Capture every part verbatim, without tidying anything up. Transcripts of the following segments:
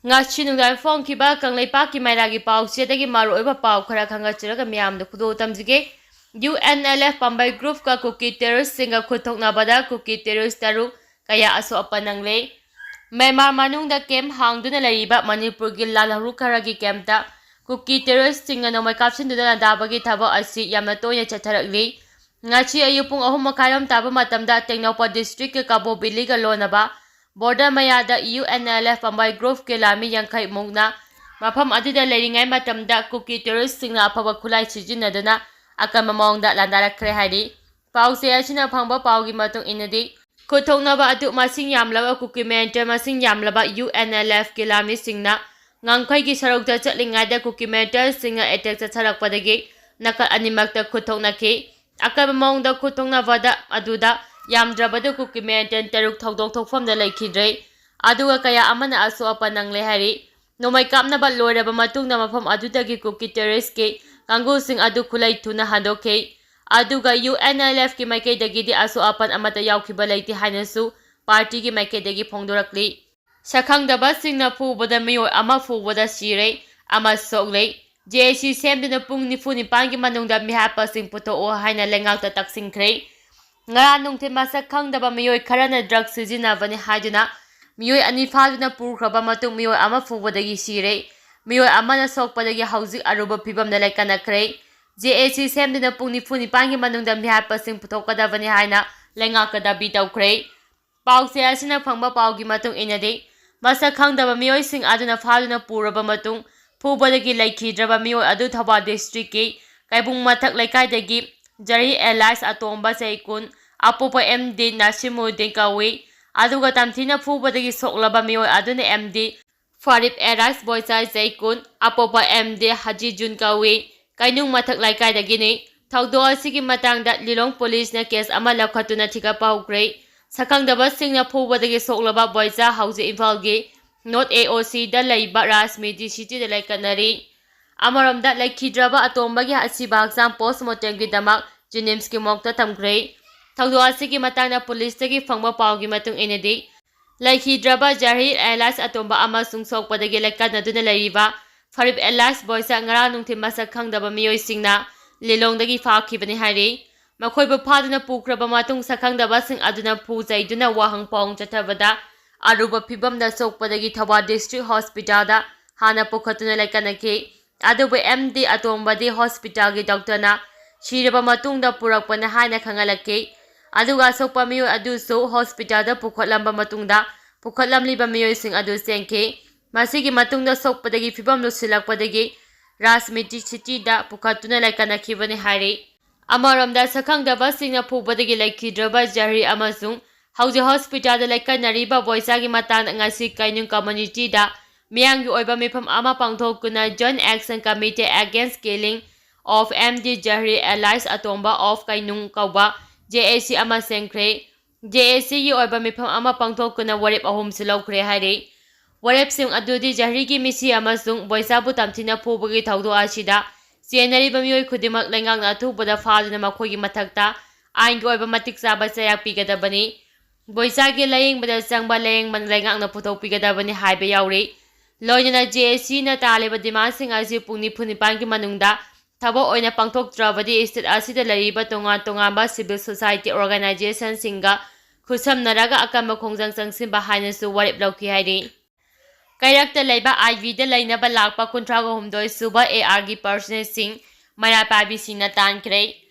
ꯉꯁꯤ ꯅꯨꯡꯗꯥꯡ ꯐꯣꯡꯈꯤꯕ ꯀꯪꯂꯩꯄꯥꯛꯀꯤ ꯃꯩꯔꯥꯒꯤ ꯄꯥꯎꯆꯦꯗꯒꯤ ꯃꯔꯨꯑꯣꯏꯕ ꯄꯥꯎ ꯈꯔ ꯈꯪꯒꯠꯆꯔꯒ ꯃꯤꯌꯥꯝꯗ ꯈꯨꯗꯣꯜ ꯇꯝꯖꯒꯦ꯫ ꯌꯨ ꯑꯦꯟ ꯑꯦꯜ ꯑꯦꯐ ꯄꯥꯝꯕꯩ ꯒ꯭ꯔꯨꯞꯀ ꯀꯨꯀꯤ ꯇꯦꯔꯣꯔꯤꯁꯁꯤꯡꯒ ꯈꯨꯠ ꯊꯣꯛꯅꯕꯗ ꯀꯨꯀꯤ ꯇꯦꯔꯣꯔꯤꯁ ꯇꯔꯨꯛ ꯀꯌꯥ ꯑꯁꯣꯛ ꯑꯄꯟ ꯅꯪꯂꯦ꯫ ꯃ꯭ꯌꯥꯟꯃꯥꯔ ꯃꯅꯨꯡꯗ ꯀꯦꯝꯞ ꯍꯥꯡꯗꯨꯅ ꯂꯩꯔꯤꯕ ꯃꯅꯤꯄꯨꯔꯒꯤ ꯂꯥꯜꯍꯧꯂꯨꯞ ꯈꯔꯒꯤ ꯀꯦꯝꯞꯇ ꯀꯨꯀꯤ ꯇꯦꯔꯣꯔꯤꯁꯁꯤꯡꯅ ꯅꯣꯡꯃꯩ ꯀꯥꯞꯁꯤꯟꯗꯨꯅ ꯅꯥꯗꯥꯕꯒꯤ ꯊꯕꯛ ꯑꯁꯤ ꯌꯥꯝꯅ ꯇꯣꯏꯅ ꯆꯠꯊꯔꯛꯂꯤ꯫ ꯉꯁꯤ ꯑꯌꯨꯛ ꯄꯨꯡ ꯑꯍꯨꯝ ꯃꯈꯥꯏꯔꯣꯝ ꯇꯥꯕ ꯃꯇꯝꯗ ꯇꯦꯡꯅꯧꯄꯜ ꯗꯤꯁꯇ꯭ꯔꯤꯛꯀꯤ ꯀꯕꯣ ꯚꯦꯂꯤꯒ ꯂꯣꯟꯅꯕ ꯕꯣꯔꯗꯔ ꯃꯌꯥꯗ ꯌꯨ ꯑꯦꯟ ꯑꯦꯜ ꯑꯦꯐ ꯄꯥꯝꯕꯩ ꯒ꯭ꯔꯨꯞꯀꯤ ꯂꯥꯟꯃꯤ ꯌꯥꯡꯈꯩ ꯃꯨꯛꯅ ꯃꯐꯝ ꯑꯗꯨꯗ ꯂꯩꯔꯤꯉꯩ ꯃꯇꯝꯗ ꯀꯨꯀꯤ ꯇꯦꯔꯣꯔꯤꯁꯁꯤꯡꯅ ꯑꯐꯕ ꯈꯨꯠꯂꯥꯏ ꯁꯤꯖꯤꯟꯅꯗꯨꯅ ꯑꯀꯟꯕ ꯃꯑꯣꯡꯗ ꯂꯥꯟꯗꯥꯔꯛꯈ꯭ꯔꯦ ꯍꯥꯏꯔꯤ꯫ ꯄꯥꯎꯆꯦ ꯑꯁꯤꯅ ꯐꯪꯕ ꯄꯥꯎꯒꯤ ꯃꯇꯨꯡ ꯏꯟꯅꯗꯤ, ꯈꯨꯠ ꯊꯣꯛꯅꯕ ꯑꯗꯨ ꯃꯁꯤꯡ ꯌꯥꯝꯂꯕ ꯀꯨꯀꯤ ꯃꯤꯂꯤꯇꯦꯟ ꯃꯁꯤꯡ ꯌꯥꯝꯂꯕ ꯌꯨ ꯑꯦꯟ ꯑꯦꯜ ꯑꯦꯐꯀꯤ ꯂꯥꯟꯃꯤꯁꯤꯡꯅ ꯉꯝꯈꯩꯒꯤ ꯁꯔꯨꯛꯇ ꯆꯠꯂꯤꯉꯩꯗ ꯀꯨꯀꯤ ꯃꯤꯂꯤꯇꯦꯟꯁꯤꯡꯅ ꯑꯦꯇꯦꯛ ꯆꯠꯊꯔꯛꯄꯗꯒꯤ ꯅꯥꯀꯜ ꯑꯅꯤꯃꯛꯇ ꯈꯨꯠ ꯊꯣꯛꯅꯈꯤ꯫ ꯑꯀꯟꯕ ꯃꯑꯣꯡꯗ ꯈꯨꯠ ꯊꯣꯛꯅꯕꯗ ꯑꯗꯨꯗ ꯌꯥꯝꯗ꯭ꯔꯕꯗ ꯀꯨꯀꯤ ꯃꯤꯂꯤꯇꯦꯟ ꯇꯔꯨꯛ ꯊꯧꯗꯣꯛ ꯊꯣꯛꯐꯝꯗ ꯂꯩꯈꯤꯗ꯭ꯔꯦ, ꯑꯗꯨꯒ ꯀꯌꯥ ꯑꯃꯅ ꯑꯁꯣꯛ ꯑꯄꯟ ꯅꯪꯂꯦ ꯍꯥꯏꯔꯤ꯫ ꯅꯣꯡꯃꯩ ꯀꯥꯞꯅꯕ ꯂꯣꯏꯔꯕ ꯃꯇꯨꯡꯗ ꯃꯐꯝ ꯑꯗꯨꯗꯒꯤ ꯀꯨꯀꯤ ꯇꯦꯔꯣꯔꯤꯁꯀꯤ ꯀꯥꯡꯕꯨꯁꯤꯡ ꯑꯗꯨ ꯈꯨꯠꯂꯩ ꯊꯨꯅ ꯍꯟꯗꯣꯛꯈꯤ, ꯑꯗꯨꯒ ꯌꯨ ꯑꯦꯟ ꯑꯦꯜ ꯑꯦꯐꯀꯤ ꯃꯥꯏꯀꯩꯗꯒꯤꯗꯤ ꯑꯁꯣꯛ ꯑꯄꯟ ꯑꯃꯠꯇ ꯌꯥꯎꯈꯤꯕ ꯂꯩꯇꯦ ꯍꯥꯏꯅꯁꯨ ꯄꯥꯔꯇꯤꯒꯤ ꯃꯥꯏꯀꯩꯗꯒꯤ ꯐꯣꯡꯗꯣꯔꯛꯂꯤ꯫ ꯁꯛꯈꯪꯗꯕꯁꯤꯡꯅ ꯐꯨꯕꯗ ꯃꯤꯑꯣꯏ ꯑꯃ ꯐꯨꯕꯗ ꯁꯤꯔꯦ, ꯑꯃ ꯁꯣꯛꯂꯦ꯫ ꯖꯦ ꯑꯦ ꯁꯤ ꯁꯦꯝꯗꯨꯅ ꯄꯨꯡ ꯅꯤꯐꯨ ꯅꯤꯄꯥꯟꯒꯤ ꯃꯅꯨꯡꯗ ꯃꯤꯍꯥꯠꯄꯁꯤꯡ ꯄꯨꯊꯣꯛꯑꯣ ꯍꯥꯏꯅ ꯂꯩꯉꯥꯛꯇ ꯇꯛꯁꯤꯟꯈ꯭ꯔꯦ꯫ ꯉꯔꯥꯡ ꯅꯨꯡꯊꯤꯜ ꯃꯁꯛ ꯈꯪꯗꯕ ꯃꯤꯑꯣꯏ ꯈꯔꯅ ꯗ꯭ꯔꯒ ꯁꯤꯖꯤꯟꯅꯕꯅꯤ ꯍꯥꯏꯗꯨꯅ ꯃꯤꯑꯣꯏ ꯑꯅꯤ ꯐꯥꯗꯨꯅ ꯄꯨꯈ꯭ꯔꯕ ꯃꯇꯨꯡ ꯃꯤꯑꯣꯏ ꯑꯃ ꯐꯨꯕꯗꯒꯤ ꯁꯤꯔꯦ꯫ ꯃꯤꯑꯣꯏ ꯑꯃꯅ ꯁꯣꯛꯄꯗꯒꯤ ꯍꯧꯖꯤꯛ ꯑꯔꯨꯕ ꯐꯤꯕꯝꯗ ꯂꯩꯀꯠꯅꯈ꯭ꯔꯦ꯫ ꯖꯦ ꯑꯦ ꯁꯤ ꯁꯦꯝꯗꯨꯅ ꯄꯨꯡ ꯅꯤꯐꯨ ꯅꯤꯄꯥꯟꯒꯤ ꯃꯅꯨꯡꯗ ꯃꯤꯍꯥꯠꯄꯁꯤꯡ ꯄꯨꯊꯣꯛꯀꯗꯕꯅꯤ ꯍꯥꯏꯅ ꯂꯩꯉꯥꯛꯇ ꯗꯥꯕꯤ ꯇꯧꯈ꯭ꯔꯦ꯫ ꯄꯥꯎꯆꯦ ꯑꯁꯤꯅ ꯐꯪꯕ ꯄꯥꯎꯒꯤ ꯃꯇꯨꯡ ꯏꯟꯅꯗꯤ, ꯃꯁꯛ ꯈꯪꯗꯕ ꯃꯤꯑꯣꯏꯁꯤꯡ ꯑꯗꯨꯅ ꯐꯥꯗꯨꯅ ꯄꯨꯔꯕ ꯃꯇꯨꯡ ꯐꯨꯕꯗꯒꯤ ꯂꯩꯈꯤꯗ꯭ꯔꯕ ꯃꯤꯑꯣꯏ ꯑꯗꯨ ꯊꯧꯕꯥꯜ ꯗꯤꯁꯇ꯭ꯔꯤꯛꯀꯤ ꯀꯩꯕꯨꯡ ꯃꯊꯛ ꯂꯩꯀꯥꯏꯗꯒꯤ ꯖꯔꯤ ꯑꯦꯂꯥꯏꯁ ꯑꯇꯣꯝꯕ ꯆꯍꯤ ꯀꯨꯟ, ꯑꯄꯣꯛꯄ ꯑꯦꯝ ꯗꯤ ꯅꯥꯁꯤꯃꯨꯗꯤꯟ ꯀꯧꯏ꯫ ꯑꯗꯨꯒ ꯇꯝꯊꯤꯅ ꯐꯨꯕꯗꯒꯤ ꯁꯣꯛꯂꯕ ꯃꯤꯑꯣꯏ ꯑꯗꯨꯅ ꯑꯦꯝ ꯗꯤ ꯐꯥꯔꯤꯕ ꯑꯦꯔꯥꯏꯁ ꯕꯣꯏꯆꯥꯏ ꯆꯍꯤ ꯀꯨꯟ, ꯑꯄꯣꯛꯄ ꯑꯦꯝ ꯗꯤ ꯍꯖꯤꯖꯨꯟ ꯀꯧꯏ, ꯀꯩꯅꯨꯡ ꯃꯊꯛ ꯂꯩꯀꯥꯏꯗꯒꯤꯅꯤ꯫ ꯊꯧꯗꯣꯛ ꯑꯁꯤꯒꯤ ꯃꯇꯥꯡꯗ ꯂꯤꯂꯣꯡ ꯄꯨꯂꯤꯁꯅ ꯀꯦꯁ ꯑꯃ ꯂꯧꯈꯠꯇꯨꯅ ꯊꯤꯒꯠꯄ ꯍꯧꯈ꯭ꯔꯦ꯫ ꯁꯛꯈꯪꯗꯕꯁꯤꯡꯅ ꯐꯨꯕꯗꯒꯤ ꯁꯣꯛꯂꯕ ꯕꯣꯏꯆꯥ ꯍꯧꯖꯤꯛ ꯏꯝꯐꯥꯜꯒꯤ ꯅꯣꯔꯠ ꯑꯦ ꯑꯣ ꯁꯤꯗ ꯂꯩꯕ ꯔꯥꯖꯃꯤꯇꯤ ꯁꯤꯇꯤꯗ ꯂꯩꯀꯠꯅꯔꯤ꯫ ꯑꯃꯔꯣꯝꯗ, ꯂꯩꯈꯤꯗ꯭ꯔꯕ ꯑꯇꯣꯝꯕꯒꯤ ꯑꯁꯤꯕ ꯍꯛꯆꯥꯡ ꯄꯣꯁꯃꯣꯔꯇꯦꯝꯒꯤꯗꯃꯛ ꯖꯦꯅꯤꯝꯁꯀꯤ ꯃꯣꯔꯒꯇ ꯊꯝꯈ꯭ꯔꯦ꯫ ꯊꯧꯗꯣꯛ ꯑꯁꯤꯒꯤ ꯃꯇꯥꯡꯗ ꯄꯨꯂꯤꯁꯇꯒꯤ ꯐꯪꯕ ꯄꯥꯎꯒꯤ ꯃꯇꯨꯡ ꯏꯟꯅꯗꯤ, ꯂꯩꯈꯤꯗ꯭ꯔꯕ ꯖꯍꯤꯔ alias ꯑꯇꯣꯝꯕ ꯑꯃꯁꯨꯡ ꯁꯣꯛꯄꯗꯒꯤ ꯂꯥꯏꯀꯠꯅꯗꯨꯅ ꯂꯩꯔꯤꯕ ꯐꯔꯤꯞ alias ꯕꯣꯏꯆꯥ ꯉꯔꯥꯡ ꯅꯨꯡꯊꯤꯜ ꯃꯁꯛ ꯈꯪꯗꯕ ꯃꯤꯑꯣꯏꯁꯤꯡꯅ ꯂꯤꯂꯣꯡꯗꯒꯤ ꯐꯥꯈꯤꯕꯅꯤ ꯍꯥꯏꯔꯤ꯫ ꯃꯈꯣꯏꯕꯨ ꯐꯥꯗꯨꯅ ꯄꯨꯈ꯭ꯔꯕ ꯃꯇꯨꯡ ꯁꯛꯈꯪꯗꯕꯁꯤꯡ ꯑꯗꯨꯅ ꯐꯨ ꯆꯩꯗꯨꯅ ꯋꯥꯍꯪ ꯄꯥꯎꯍꯪ ꯆꯠꯊꯕꯗ ꯑꯔꯨꯕ ꯐꯤꯕꯝꯗ ꯁꯣꯛꯄꯗꯒꯤ ꯊꯧꯕꯥꯜ district hospitalꯗ ꯍꯥꯟꯅ ꯄꯨꯈꯠꯇꯨꯅ ꯂꯥꯏꯀꯠꯅꯈꯤ꯫ ꯑꯗꯨꯕꯨ ꯑꯦꯝ ꯗꯤ ꯑꯇꯣꯝꯕꯗꯤ hospitalꯒꯤ doctorꯅ ꯁꯤꯔꯕ ꯃꯇꯨꯡꯗ ꯄꯨꯔꯛꯄꯅꯤ ꯍꯥꯏꯅ ꯈꯪꯍꯜꯂꯛꯈꯤ꯫ ꯑꯗꯨꯒ ꯑꯁꯣꯛꯄ ꯃꯤꯑꯣꯏ ꯑꯗꯨꯁꯨ hospitalꯗ ꯄꯨꯈꯠꯂꯝꯕ ꯃꯇꯨꯡꯗ ꯄꯨꯈꯠꯂꯝꯂꯤꯕ ꯃꯤꯑꯣꯏꯁꯤꯡ ꯑꯗꯨ ꯆꯦꯟꯈꯤ꯫ ꯃꯁꯤꯒꯤ ꯃꯇꯨꯡꯗ ꯁꯣꯛꯄꯗꯒꯤ ꯐꯤꯕꯝ ꯂꯨꯁꯤꯜꯂꯛꯄꯗꯒꯤ ꯔꯥꯖꯃꯤꯇ꯭ꯔꯤ cityꯗ ꯄꯨꯈꯠꯇꯨꯅ ꯂꯥꯏꯀꯠꯅꯈꯤꯕꯅꯤ ꯍꯥꯏꯔꯤ꯫ ꯑꯃꯔꯣꯝꯗ ꯁꯛꯈꯪꯗꯕꯁꯤꯡꯅ ꯐꯨꯕꯗꯒꯤ ꯂꯩꯈꯤꯗ꯭ꯔꯕ ꯖꯍꯤꯔ ꯑꯃꯁꯨꯡ ꯍꯧꯖꯤꯛ hospitalꯗ ꯂꯥꯏꯀꯠꯅꯔꯤꯕ ꯕꯣꯏꯆꯥꯒꯤ ꯃꯇꯥꯡꯗ ꯉꯁꯤ ꯀꯩꯅꯨꯡ communityꯗ ꯃꯤꯌꯥꯝꯒꯤ ꯑꯣꯏꯕ ꯃꯤꯐꯝ ꯑꯃ ꯄꯥꯡꯊꯣꯛꯇꯨꯅ Joint Action Committee Against Killing of M D Jahir alias Atomba of ꯀꯩꯅꯨꯡ ꯀꯧꯕ J A C ꯑꯃ ꯁꯦꯝꯈ꯭ꯔꯦ꯫ J A Cꯒꯤ ꯑꯣꯏꯕ ꯃꯤꯐꯝ ꯑꯃ ꯄꯥꯡꯊꯣꯛꯇꯨꯅ ꯋꯥꯔꯦꯞ ꯑꯍꯨꯝꯁꯨ ꯂꯧꯈ꯭ꯔꯦ ꯍꯥꯏꯔꯤ꯫ ꯋꯥꯔꯦꯞꯁꯤꯡ ꯑꯗꯨꯗꯤ ꯖꯍꯤꯔꯒꯤ ꯃꯤꯁꯤ ꯑꯃꯁꯨꯡ ꯕꯣꯏꯆꯥꯕꯨ ꯇꯝꯊꯤꯅ ꯐꯨꯕꯒꯤ ꯊꯧꯗꯣꯛ ꯑꯁꯤꯗ ꯆꯦꯟꯅꯔꯤꯕ ꯃꯤꯑꯣꯏ ꯈꯨꯗꯤꯡꯃꯛ ꯂꯩꯉꯥꯛꯅ ꯑꯊꯨꯕꯗ ꯐꯥꯗꯨꯅ ꯃꯈꯣꯏꯒꯤ ꯃꯊꯛꯇ ꯑꯥꯏꯟꯒꯤ ꯑꯣꯏꯕ ꯃꯇꯤꯛ ꯆꯥꯕ ꯆꯩꯔꯥꯛ ꯄꯤꯒꯗꯕꯅꯤ꯫ ꯕꯣꯏꯆꯥꯒꯤ ꯂꯥꯌꯦꯡꯕꯗ ꯆꯪꯕ ꯂꯥꯌꯦꯡꯃꯟ ꯂꯩꯉꯥꯛꯅ ꯄꯨꯊꯣꯛꯄꯤꯒꯗꯕꯅꯤ ꯍꯥꯏꯕ ꯌꯥꯎꯔꯤ꯫ ꯂꯣꯏꯅꯅ J A Cꯅ ꯇꯥꯜꯂꯤꯕ demandꯁꯤꯡ ꯑꯁꯤ ꯄꯨꯡ ꯅꯤꯐꯨ ꯅꯤꯄꯥꯟꯒꯤ ꯃꯅꯨꯡꯗ ꯊꯕꯛ ꯑꯣꯏꯅ ꯄꯥꯡꯊꯣꯛꯇ꯭ꯔꯕꯗꯤ state ꯑꯁꯤꯗ ꯂꯩꯔꯤꯕ ꯇꯣꯉꯥꯟ ꯇꯣꯉꯥꯟꯕ civil society organizationꯁꯤꯡꯒ ꯈꯨꯠꯁꯝꯅꯔꯒ ꯑꯀꯟꯕ ꯈꯣꯡꯖꯪ ꯆꯪꯁꯤꯟꯕ ꯍꯥꯏꯅꯁꯨ ꯋꯥꯔꯦꯞ ꯂꯧꯈꯤ ꯍꯥꯏꯔꯤ꯫ ꯀꯩꯔꯛꯇ ꯂꯩꯕ I Vꯗ ꯂꯩꯅꯕ ꯂꯥꯛꯄ ꯀꯨꯟꯊ꯭ꯔꯥꯒ ꯍꯨꯝꯗꯣꯏ ꯁꯨꯕ A Rꯒꯤ personalꯁꯤꯡ ꯃꯩꯔꯥ ꯄꯥꯏꯕꯤꯁꯤꯡꯅ ꯇꯥꯟꯈ꯭ꯔꯦ꯫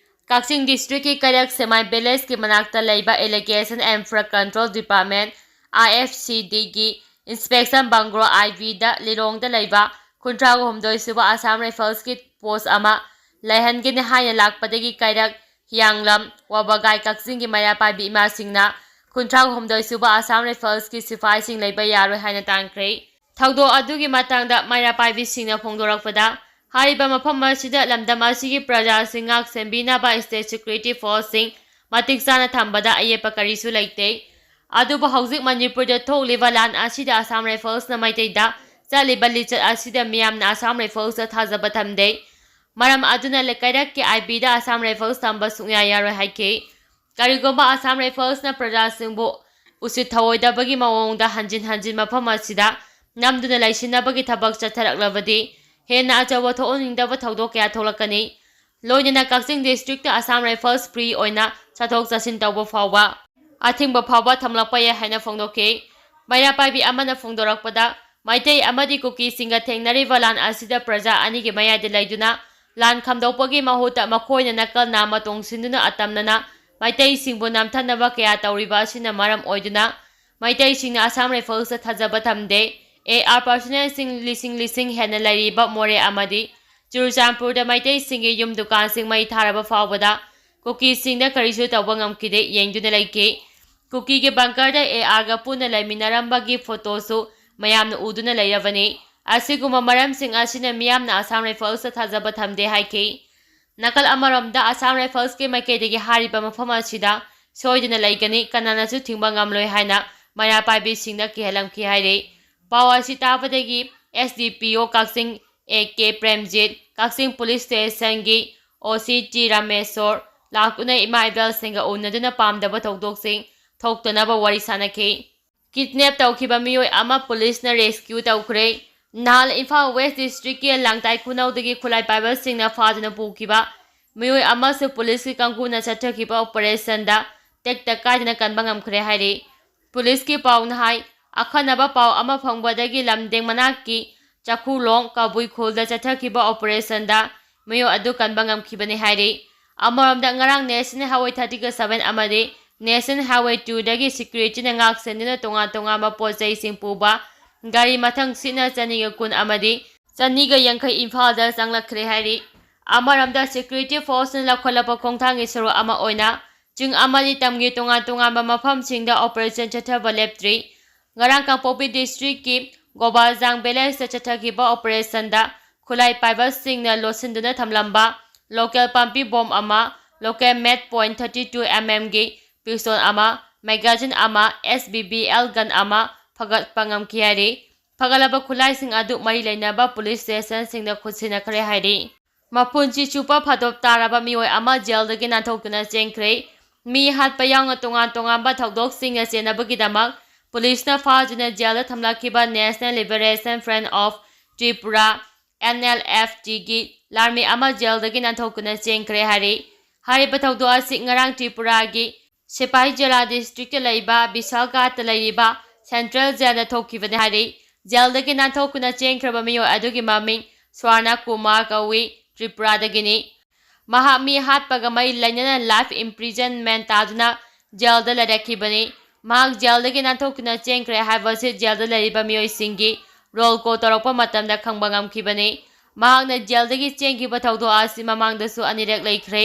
ꯀꯛꯆꯤꯡ districtꯀꯤ ꯀꯩꯔꯛ ꯁꯦꯃꯥꯏ villageꯀꯤ ꯃꯅꯥꯛꯇ ꯂꯩꯕ Allegation and Fraud Control Department, I F C Dꯒꯤ inspection bungalow I Vꯗ ꯂꯤꯂꯣꯡꯗ ꯂꯩꯕ ꯀꯨꯟꯊ꯭ꯔꯥꯒ ꯍꯨꯝꯗꯣꯏ ꯁꯨꯕ Assam Riflesꯀꯤ post ꯑꯃ ꯂꯩꯍꯟꯒꯅꯤ ꯍꯥꯏꯅ ꯂꯥꯛꯄꯗꯒꯤ ꯀꯩꯔꯛ, ꯍꯤꯌꯥꯡꯂꯝ, ꯋꯥꯕꯒꯥꯏ, ꯀꯛꯆꯤꯡꯒꯤ ꯃꯩꯔꯥ ꯄꯥꯏꯕꯤ ꯏꯃꯥꯁꯤꯡꯅ ꯀꯨꯟꯊ꯭ꯔꯥꯒ ꯍꯨꯝꯗꯣꯏ ꯁꯨꯕ Assam Riflesꯀꯤ ꯁꯤꯐꯥꯏꯁꯤꯡ ꯂꯩꯕ ꯌꯥꯔꯣꯏ ꯍꯥꯏꯅ ꯇꯥꯟꯈ꯭ꯔꯦ꯫ ꯊꯧꯗꯣꯛ ꯑꯗꯨꯒꯤ ꯃꯇꯥꯡꯗ ꯃꯩꯔꯥ ꯄꯥꯏꯕꯤꯁꯤꯡꯅ ꯐꯣꯡꯗꯣꯔꯛꯄꯗ, ꯍꯥꯏꯔꯤꯕ ꯃꯐꯝ ꯑꯁꯤꯗ ꯂꯝꯗꯝ ꯑꯁꯤꯒꯤ ꯄ꯭ꯔꯖꯥꯁꯤꯡ ꯉꯥꯛ ꯁꯦꯟꯕꯤꯅꯕ state security forceꯁꯤꯡ ꯃꯇꯤꯛ ꯆꯥꯅ ꯊꯝꯕꯗ ꯑꯌꯦꯠꯄ ꯀꯔꯤꯁꯨ ꯂꯩꯇꯦ꯫ ꯑꯗꯨꯕꯨ ꯍꯧꯖꯤꯛ ꯃꯅꯤꯄꯨꯔꯗ ꯊꯣꯛꯂꯤꯕ ꯂꯥꯟ ꯑꯁꯤꯗ Assam Riflesꯅ ꯃꯩꯇꯩꯗ ꯆꯠꯂꯤꯕ ꯂꯤꯆꯠ ꯑꯁꯤꯗ ꯃꯤꯌꯥꯝꯅ Assam Riflesꯇ ꯊꯥꯖꯕ ꯊꯝꯗꯦ꯫ ꯃꯔꯝ ꯑꯗꯨꯅ ꯂꯩ-, ꯀꯩꯔꯛꯀꯤ I Vꯗ Assam Rifles ꯊꯝꯕ ꯁꯨꯡꯌꯥ ꯌꯥꯔꯣꯏ ꯍꯥꯏꯈꯤ꯫ ꯀꯔꯤꯒꯨꯝꯕ Assam Riflesꯅ ꯄ꯭ꯔꯖꯥꯁꯤꯡꯕꯨ ꯎꯁꯤꯠ ꯊꯑꯣꯏꯗꯕꯒꯤ ꯃꯑꯣꯡꯗ ꯍꯟꯖꯤꯟ ꯍꯟꯖꯤꯟ ꯃꯐꯝ ꯑꯁꯤꯗ ꯅꯝꯗꯨꯅ ꯂꯩꯁꯤꯟꯅꯕꯒꯤ ꯊꯕꯛ ꯆꯠꯊꯔꯛꯂꯕꯗꯤ ꯍꯦꯟꯅ ꯑꯆꯧꯕ ꯊꯣꯛꯍꯟꯅꯤꯡꯗꯕ ꯊꯧꯗꯣꯛ ꯀꯌꯥ ꯊꯣꯛꯂꯛꯀꯅꯤ꯫ ꯂꯣꯏꯅꯅ ꯀꯛꯆꯤꯡ ꯗꯤꯁꯇ꯭ꯔꯤꯛꯇ ꯑꯁꯥꯝ ꯔꯥꯏꯐꯜꯁ ꯐ꯭ꯔꯤ ꯑꯣꯏꯅ ꯆꯠꯊꯣꯛ ꯆꯠꯁꯤꯟ ꯇꯧꯕ ꯐꯥꯎꯕ ꯑꯊꯤꯡꯕ ꯐꯥꯎꯕ ꯊꯝꯂꯛꯄ ꯌꯥꯏ ꯍꯥꯏꯅ ꯐꯣꯡꯗꯣꯛꯈꯤ꯫ ꯃꯩꯔꯥ ꯄꯥꯏꯕꯤ ꯑꯃꯅ ꯐꯣꯡꯗꯣꯔꯛꯄꯗ, ꯃꯩꯇꯩ ꯑꯃꯗꯤ ꯀꯨꯀꯤꯁꯤꯡꯒ ꯊꯦꯡꯅꯔꯤꯕ ꯂꯥꯟ ꯑꯁꯤꯗ ꯄ꯭ꯔꯖꯥ ꯑꯅꯤꯒꯤ ꯃꯌꯥꯏꯗ ꯂꯩꯗꯨꯅ ꯂꯥꯟ ꯈꯝꯗꯣꯛꯄꯒꯤ ꯃꯍꯨꯠꯇ ꯃꯈꯣꯏꯅ ꯅꯥꯀꯜ ꯅꯥꯝꯃ ꯇꯣꯡꯁꯤꯟꯗꯨꯅ ꯑꯇꯝꯅꯅ ꯃꯩꯇꯩꯁꯤꯡꯕꯨ ꯅꯝꯊꯅꯕ ꯀꯌꯥ ꯇꯧꯔꯤꯕ ꯑꯁꯤꯅ ꯃꯔꯝ ꯑꯣꯏꯗꯨꯅ ꯃꯩꯇꯩꯁꯤꯡꯅ ꯑꯁꯥꯝ ꯔꯥꯏꯐꯜꯁꯇ ꯊꯥꯖꯕ ꯊꯝꯗꯦ꯫ ꯑꯦ ꯑꯥꯔ ꯄꯥꯔꯁꯣꯅꯦꯜꯁꯤꯡ ꯂꯤꯁꯤꯡ ꯂꯤꯁꯤꯡ ꯍꯦꯟꯅ ꯂꯩꯔꯤꯕ ꯃꯣꯔꯦ ꯑꯃꯗꯤ ꯆꯨꯔꯆꯥꯟꯄꯨꯔꯗ ꯃꯩꯇꯩꯁꯤꯡꯒꯤ ꯌꯨꯝ ꯗꯨꯀꯥꯟꯁꯤꯡ ꯃꯩ ꯊꯥꯔꯕ ꯐꯥꯎꯕꯗ ꯀꯨꯀꯤꯁꯤꯡꯅ ꯀꯔꯤꯁꯨ ꯇꯧꯕ ꯉꯝꯈꯤꯗꯦ, ꯌꯦꯡꯗꯨꯅ ꯂꯩꯈꯤ꯫ ꯀꯨꯀꯤꯒꯤ ꯕꯪꯀꯔꯗ ꯑꯦ ꯑꯥꯔꯒ ꯄꯨꯟꯅ ꯂꯩꯃꯤꯟꯅꯔꯝꯕꯒꯤ ꯐꯣꯇꯣꯁꯨ ꯃꯌꯥꯝꯅ ꯎꯗꯨꯅ ꯂꯩꯔꯕꯅꯤ꯫ ꯑꯁꯤꯒꯨꯝꯕ ꯃꯔꯝꯁꯤꯡ ꯑꯁꯤꯅ ꯃꯤꯌꯥꯝꯅ ꯑꯁꯥꯝ ꯔꯥꯏꯐꯜꯁꯇ ꯊꯥꯖꯕ ꯊꯝꯗꯦ ꯍꯥꯏꯈꯤ꯫ ꯅꯥꯀꯜ ꯑꯃꯔꯣꯝꯗ ꯑꯁꯥꯝ ꯔꯥꯏꯐꯜꯁꯀꯤ ꯃꯥꯏꯀꯩꯗꯒꯤ ꯍꯥꯏꯔꯤꯕ ꯃꯐꯝ ꯑꯁꯤꯗ ꯁꯣꯏꯗꯅ ꯂꯩꯒꯅꯤ, ꯀꯅꯥꯅꯁꯨ ꯊꯤꯡꯕ ꯉꯝꯂꯣꯏ ꯍꯥꯏꯅ ꯃꯩꯔꯥ ꯄꯥꯏꯕꯤꯁꯤꯡꯅ ꯀꯤꯍꯜꯂꯝꯈꯤ ꯍꯥꯏꯔꯤ꯫ ꯄꯥꯎ ꯑꯁꯤ ꯇꯥꯕꯗꯒꯤ ꯑꯦꯁ ꯗꯤ ꯄꯤ ꯑꯣ ꯀꯛꯆꯤꯡ A K Premjit, Kakching police ꯁ꯭ꯇꯦꯁꯟꯒꯤ ꯑꯣ ꯁꯤ ꯇꯤ ꯔꯥꯃꯦꯁꯣꯔ ꯂꯥꯛꯇꯨꯅ ꯏꯃꯥ ꯏꯕꯦꯜꯁꯤꯡꯒ ꯎꯅꯗꯨꯅ ꯄꯥꯝꯗꯕ ꯊꯧꯗꯣꯛꯁꯤꯡ ꯊꯣꯛꯇꯅꯕ ꯋꯥꯔꯤ ꯁꯥꯅꯈꯤ꯫ ꯀꯤꯗꯅꯦꯞ ꯇꯧꯈꯤꯕ ꯃꯤꯑꯣꯏ ꯑꯃ ꯄꯨꯂꯤꯁꯅ ꯔꯦꯁꯀ꯭ꯌꯨ ꯇꯧꯈ꯭ꯔꯦ꯫ ꯅꯍꯥꯟ ꯏꯝꯐꯥꯜ ꯋꯦꯁ ꯗꯤꯁꯇ꯭ꯔꯤꯛꯀꯤ ꯂꯥꯡꯇꯥꯏ ꯈꯨꯅꯧꯗꯒꯤ ꯈꯨꯠꯂꯥꯏ ꯄꯥꯏꯕꯁꯤꯡꯅ ꯐꯥꯗꯨꯅ ꯄꯨꯈꯤꯕ ꯃꯤꯑꯣꯏ ꯑꯃꯁꯨ ꯄꯨꯂꯤꯁꯀꯤ ꯀꯥꯡꯕꯨꯅ ꯆꯠꯊꯈꯤꯕ ꯑꯣꯄꯔꯦꯁꯟꯗ ꯇꯦꯛꯇ ꯀꯥꯏꯗꯅ ꯀꯟꯕ ꯉꯝꯈ꯭ꯔꯦ ꯍꯥꯏꯔꯤ꯫ ꯄꯨꯂꯤꯁꯀꯤ ꯄꯥꯎꯅ ꯍꯥꯏ, ꯑꯈꯟꯅꯕ ꯄꯥꯎ ꯑꯃ ꯐꯪꯕꯗꯒꯤ ꯂꯝꯗꯦꯡ ꯃꯅꯥꯛꯀꯤ ꯆꯈꯨꯂꯣꯡ ꯀꯕꯨꯏ ꯈꯨꯜꯗ ꯆꯠꯊꯈꯤꯕ ꯑꯣꯄꯔꯦꯁꯟꯗ ꯃꯤꯑꯣꯏ ꯑꯗꯨ ꯀꯟꯕ ꯉꯝꯈꯤꯕꯅꯤ ꯍꯥꯏꯔꯤ꯫ ꯑꯃꯔꯣꯝꯗ, ꯉꯔꯥꯡ National Highway thirty seven ꯑꯃꯗꯤ National Highway two ꯗꯒꯤ ꯁꯦꯀ꯭ꯌꯨꯔꯤꯇꯤꯅ ꯉꯥꯛ ꯁꯦꯟꯗꯨꯅ ꯇꯣꯉꯥꯟ ꯇꯣꯉꯥꯟꯕ ꯄꯣꯠ ꯆꯩꯁꯤꯡ ꯄꯨꯕ ꯒꯥꯔꯤ ꯃꯊꯪ ꯁꯤꯠꯅ ꯆꯅꯤꯒ ꯀꯨꯟ ꯑꯃꯗꯤ ꯆꯅꯤꯒ ꯌꯥꯡꯈꯩ ꯏꯝꯐꯥꯜꯗ ꯆꯪꯂꯛꯈ꯭ꯔꯦ ꯍꯥꯏꯔꯤ꯫ ꯑꯃꯔꯣꯝꯗ, ꯁꯦꯀ꯭ꯌꯨꯔꯤꯇꯤ ꯐꯣꯔꯁꯅ ꯂꯧꯈꯠꯂꯛꯄ ꯈꯣꯡꯊꯥꯡꯒꯤ ꯁꯔꯨꯛ ꯑꯃ ꯑꯣꯏꯅ ꯆꯤꯡ ꯑꯃꯗꯤ ꯇꯝꯒꯤ ꯇꯣꯉꯥꯟ ꯇꯣꯉꯥꯟꯕ ꯃꯐꯝꯁꯤꯡꯗ ꯑꯣꯄꯔꯦꯁꯟ ꯆꯠꯊꯕ ꯂꯦꯞꯇ꯭ꯔꯤ꯫ ꯉꯔꯥꯡ ꯀꯥꯡꯄꯣꯛꯄꯤ ꯗꯤꯁꯇ꯭ꯔꯤꯛꯀꯤ ꯒꯣꯕꯥꯖꯥꯡ ꯚꯤꯂꯦꯖꯇ ꯆꯠꯊꯈꯤꯕ ꯑꯣꯄꯔꯦꯁꯟꯗ ꯈꯨꯠꯂꯥꯏ ꯄꯥꯏꯕꯁꯤꯡꯅ ꯂꯣꯠꯁꯤꯟꯗꯨꯅ ꯊꯝꯂꯝꯕ ꯂꯣꯀꯦꯜ ꯄꯥꯝꯕꯤ ꯕꯣꯝ ꯑꯃ, ꯂꯣꯀꯦꯜ ꯃꯦꯠ ꯄꯣꯏꯟ ꯊꯥꯔꯇꯤ ꯇꯨ ꯑꯦꯝ ꯑꯦꯝꯒꯤ ꯄꯤꯁꯇꯣꯜ ꯑꯃ, ꯃꯦꯒꯥꯖꯤꯟ ꯑꯃ, ꯑꯦꯁ ꯕꯤ ꯕꯤ ꯑꯦꯜ ꯒꯟ ꯑꯃ ꯐꯒꯠꯄ ꯉꯝꯈꯤ ꯍꯥꯏꯔꯤ꯫ ꯐꯒꯠꯂꯕ ꯈꯨꯠꯂꯥꯏꯁꯤꯡ ꯑꯗꯨ ꯃꯔꯤ ꯂꯩꯅꯕ ꯄꯨꯂꯤꯁ ꯁ꯭ꯇꯦꯁꯟꯁꯤꯡꯗ ꯈꯨꯠꯁꯤꯟꯅꯈ꯭ꯔꯦ ꯍꯥꯏꯔꯤ꯫ ꯃꯄꯨꯟꯁꯤ ꯆꯨꯞꯄ ꯐꯥꯗꯣꯛ ꯇꯥꯔꯕ ꯃꯤꯑꯣꯏ ꯑꯃ ꯖꯦꯜꯗꯒꯤ ꯅꯥꯟꯊꯣꯛꯇꯨꯅ ꯆꯦꯟꯈ꯭ꯔꯦ꯫ ꯃꯤ ꯍꯥꯠꯄ ꯌꯥꯎꯅ ꯇꯣꯉꯥꯟ ꯇꯣꯉꯥꯟꯕ ꯊꯧꯗꯣꯛꯁꯤꯡꯅ ꯆꯦꯟꯅꯕꯒꯤꯗꯃꯛ ꯄꯨꯂꯤꯁꯅ ꯐꯥꯗꯨꯅ ꯖꯦꯜꯗ ꯊꯝꯂꯛꯈꯤꯕ National Liberation Front of Tripura, N L F T, ꯒꯤ ꯂꯥꯟꯃꯤ ꯑꯃ ꯖꯦꯜꯗꯒꯤ ꯅꯥꯟꯊꯣꯛꯇꯨꯅ ꯆꯦꯟꯈ꯭ꯔꯦ ꯍꯥꯏꯔꯤ꯫ ꯍꯥꯏꯔꯤꯕ ꯊꯧꯗꯣꯛ ꯑꯁꯤ ꯉꯔꯥꯡ ꯇ꯭ꯔꯤꯄꯨꯔꯥꯒꯤ ꯁꯤꯄꯥꯍꯤ ꯖꯤꯂꯥ ꯗꯤꯁꯇ꯭ꯔꯤꯛꯇ ꯂꯩꯕ ꯕꯤꯁꯥꯜꯒꯥꯠꯇ ꯂꯩꯔꯤꯕ ꯁꯦꯟꯇ꯭ꯔꯦꯜ ꯖꯦꯜꯗ ꯊꯣꯛꯈꯤꯕꯅꯤ ꯍꯥꯏꯔꯤ꯫ ꯖꯦꯜꯗꯒꯤ ꯅꯥꯟꯊꯣꯛꯇꯨꯅ ꯆꯦꯟꯈ꯭ꯔꯕ ꯃꯤꯑꯣꯏ ꯑꯗꯨꯒꯤ ꯃꯃꯤꯡ ꯁ꯭ꯋꯥꯔꯅ ꯀꯨꯃꯥꯔ ꯀꯧꯏ, ꯇ꯭ꯔꯤꯄꯨꯔꯥꯗꯒꯤꯅꯤ꯫ ꯃꯍꯥꯛ ꯃꯤ ꯍꯥꯠꯄꯒ ꯃꯔꯤ ꯂꯩꯅꯅ life imprisonment ꯇꯥꯗꯨꯅ ꯖꯦꯜꯗ ꯂꯩꯔꯛꯈꯤꯕꯅꯤ꯫ ꯃꯍꯥꯛ ꯖꯦꯜꯗꯒꯤ ꯅꯥꯟꯊꯣꯛꯇꯨꯅ ꯆꯦꯟꯈ꯭ꯔꯦ ꯍꯥꯏꯕꯁꯤ ꯖꯦꯜꯗ ꯂꯩꯔꯤꯕ ꯃꯤꯑꯣꯏꯁꯤꯡꯒꯤ roll call ꯇꯧꯔꯛꯄ ꯃꯇꯝꯗ ꯈꯪꯕ ꯉꯝꯈꯤꯕꯅꯤ꯫ ꯃꯍꯥꯛꯅ ꯖꯦꯜꯗꯒꯤ ꯆꯦꯟꯈꯤꯕ ꯊꯧꯗꯣꯛ ꯑꯁꯤ ꯃꯃꯥꯡꯗꯁꯨ ꯑꯅꯤꯔꯛ ꯂꯩꯈ꯭ꯔꯦ꯫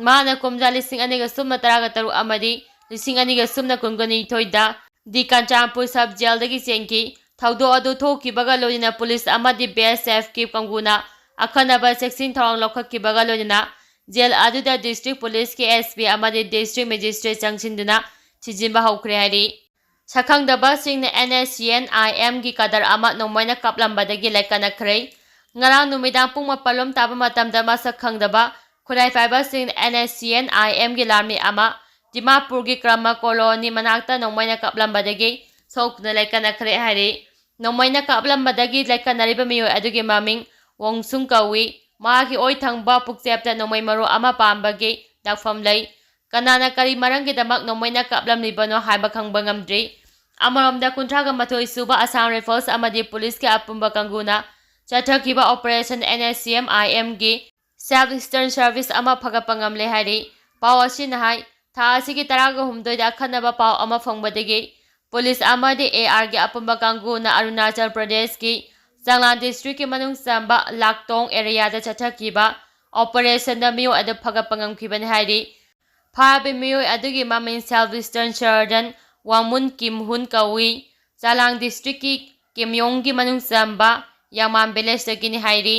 ꯃꯍꯥꯛꯅ ꯀꯨꯝꯖꯥ ꯂꯤꯁꯤꯡ ꯑꯅꯤꯒ ꯁꯨꯞꯅ ꯇꯔꯥꯒ ꯇꯔꯨꯛ ꯑꯃꯗꯤ ꯂꯤꯁꯤꯡ ꯑꯅꯤꯒ ꯁꯨꯞꯅ ꯀꯨꯟꯒ ꯅꯤꯊꯣꯏꯗ ꯗꯤ ꯀꯥꯟꯆꯥꯟꯄꯨꯔ ꯁꯕ ꯖꯦꯜꯗꯒꯤ ꯆꯦꯟꯈꯤ꯫ ꯊꯧꯗꯣꯛ ꯑꯗꯨ ꯊꯣꯛꯈꯤꯕꯒ ꯂꯣꯏꯅꯅ ꯄꯨꯂꯤꯁ ꯑꯃꯗꯤ ꯕꯤ ꯑꯦꯁ ꯑꯦꯐꯀꯤ ꯀꯥꯡꯕꯨꯅ ꯑꯈꯟꯅꯕ ꯆꯦꯛꯁꯤꯟ ꯊꯧꯔꯥꯡ ꯂꯧꯈꯠꯈꯤꯕꯒ ꯂꯣꯏꯅꯅ ꯖꯦꯜ ꯑꯗꯨꯗ ꯗꯤꯁꯇ꯭ꯔꯤꯛ ꯄꯨꯂꯤꯁꯀꯤ ꯑꯦꯁ ꯄꯤ ꯑꯃꯗꯤ ꯗꯤꯁꯇ꯭ꯔꯤꯛ ꯃꯦꯖꯤꯁꯇ꯭ꯔꯦꯠ ꯆꯪꯁꯤꯟꯗꯨꯅ ꯊꯤꯖꯤꯟꯕ ꯍꯧꯈ꯭ꯔꯦ ꯍꯥꯏꯔꯤ꯫ ꯁꯛꯈꯪꯗꯕꯁꯤꯡꯅ N S C N I M ꯒꯤ ꯀꯗꯔ ꯑꯃ ꯅꯣꯡꯃꯩꯅ ꯀꯥꯞꯂꯝꯕꯗꯒꯤ ꯂꯥꯏꯀꯠꯅꯈ꯭ꯔꯦ꯫ ꯉꯔꯥꯡ ꯅꯨꯃꯤꯗꯥꯡ ꯄꯨꯡ ꯃꯥꯄꯜ ꯂꯣꯝ ꯇꯥꯕ ꯃꯇꯝꯗ ꯃꯁꯛ ꯈꯪꯗꯕ ꯈꯨꯠꯂꯥꯏ ꯄꯥꯏꯕꯁꯤꯡꯅ N S C N I M ꯒꯤ ꯂꯥꯟꯃꯤ ꯑꯃ ꯗꯤꯃꯥꯄꯨꯔꯒꯤ ꯀ꯭ꯔꯃ ꯀꯣꯂꯣꯅꯤ ꯃꯅꯥꯛꯇ ꯅꯣꯡꯃꯩꯅ ꯀꯥꯞꯂꯝꯕꯗꯒꯤ ꯁꯣꯛꯇꯨꯅ ꯂꯥꯏꯀꯠꯅꯈ꯭ꯔꯦ ꯍꯥꯏꯔꯤ꯫ ꯅꯣꯡꯃꯩꯅ ꯀꯥꯞꯂꯝꯕꯗꯒꯤ ꯂꯥꯏꯀꯠꯅꯔꯤꯕ ꯃꯤꯑꯣꯏ ꯑꯗꯨꯒꯤ ꯃꯃꯤꯡ ꯋꯣꯡꯁꯨꯡ ꯀꯧꯏ꯫ ꯃꯍꯥꯛꯀꯤ ꯑꯣꯏ ꯊꯪꯕ ꯄꯨꯛꯆꯦꯞꯇ ꯅꯣꯡꯃꯩ ꯃꯔꯨ ꯑꯃ ꯄꯥꯟꯕꯒꯤ ꯗꯥꯛꯐꯝ ꯂꯩ꯫ ꯀꯅꯥꯅ ꯀꯔꯤ ꯃꯔꯝꯒꯤꯗꯃꯛ ꯅꯣꯡꯃꯩꯅ ꯀꯥꯞꯂꯝꯂꯤꯕꯅꯣ ꯍꯥꯏꯕ ꯈꯪꯕ ꯉꯝꯗ꯭ꯔꯤ꯫ ꯑꯃꯔꯣꯝꯗ, ꯀꯨꯟꯊ꯭ꯔꯥꯒ ꯃꯥꯊꯣꯏ ꯁꯨꯕ Assam Rifles ꯑꯃꯗꯤ ꯄꯨꯂꯤꯁꯀꯤ ꯑꯄꯨꯟꯕ ꯀꯥꯡꯕꯨꯅ ꯆꯠꯊꯈꯤꯕ Operation N S C M I M ꯒꯤ South Eastern Service ꯑꯃ ꯐꯒꯠꯄ ꯉꯝꯂꯦ ꯍꯥꯏꯔꯤ꯫ ꯄꯥꯎ ꯑꯁꯤꯅ ꯍꯥꯏ, ꯊꯥ ꯑꯁꯤꯒꯤ ꯇꯔꯥꯒ ꯍꯨꯝꯗꯣꯏꯗ ꯑꯈꯟꯅꯕ ꯄꯥꯎ ꯑꯃ ꯐꯪꯕꯗꯒꯤ ꯄꯨꯂꯤꯁ ꯑꯃꯗꯤ A R ꯒꯤ ꯑꯄꯨꯟꯕ ꯀꯥꯡꯕꯨꯅ ꯑꯔꯨꯅꯥꯆꯜ ꯄ꯭ꯔꯗꯦꯁꯀꯤ ꯆꯥꯡꯂꯥꯡ ꯗꯤꯁꯇ꯭ꯔꯤꯛꯀꯤ ꯃꯅꯨꯡ ꯆꯟꯕ ꯂꯥꯛꯇꯣꯡ ꯑꯦꯔꯤꯌꯥꯗ ꯆꯠꯊꯈꯤꯕ ꯑꯣꯄꯔꯦꯁꯟꯗ ꯃꯤꯑꯣꯏ ꯑꯗꯨ ꯐꯒꯠꯄ ꯉꯝꯈꯤꯕꯅꯤ ꯍꯥꯏꯔꯤ꯫ ꯐꯥꯔꯕ ꯃꯤꯑꯣꯏ ꯑꯗꯨꯒꯤ ꯃꯃꯤꯡ ꯁꯦꯜꯕꯤꯁꯇꯟ ꯁꯔꯗꯟ ꯋꯥꯡꯃꯨꯟ ꯀꯤꯝꯍꯨꯟ ꯀꯧꯏ꯫ ꯆꯥꯂꯥꯡ ꯗꯤꯁꯇ꯭ꯔꯤꯛꯀꯤ ꯀꯤꯝꯌꯣꯡꯒꯤ ꯃꯅꯨꯡ ꯆꯟꯕ ꯌꯥꯃꯥꯟ ꯚꯤꯂꯦꯖꯇꯒꯤꯅꯤ ꯍꯥꯏꯔꯤ꯫